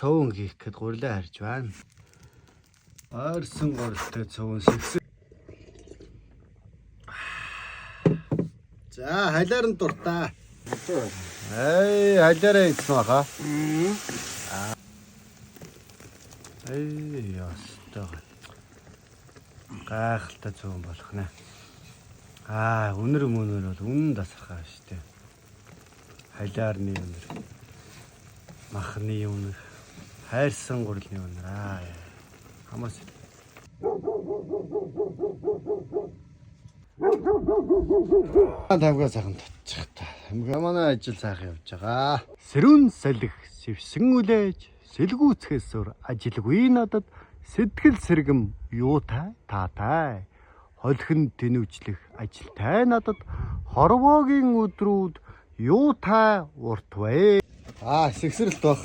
цовон хийх гээд гурилаа харж байна. Ойрсон гурилтай цовон сэгсэр. За, халиар нь дуртай. Эй, халиараа идсэн баха. Эй, ястай. Гайхалтай цовон болох нэ. Аа, үнэр мөнөр бол үнэн дасархаа штэ. Халиарны үнэр. Махны үнэр. Хайрсан гурилны үнэр. Аа. Хамаас. Тамгаа сайхан татчих та. Тамгаа манай ажил сайхан явж байгаа. Сэрүүн салхи сэвсэн үлээж сэлгүүцхээс өөр ажилгүй надад сэтгэл сэргэм юутай таатай. Холхин тэнүүчлэх ажилтай надад хорвоогийн өдрүүд юутай урт вэ? Аа, сэгсрэлт баг.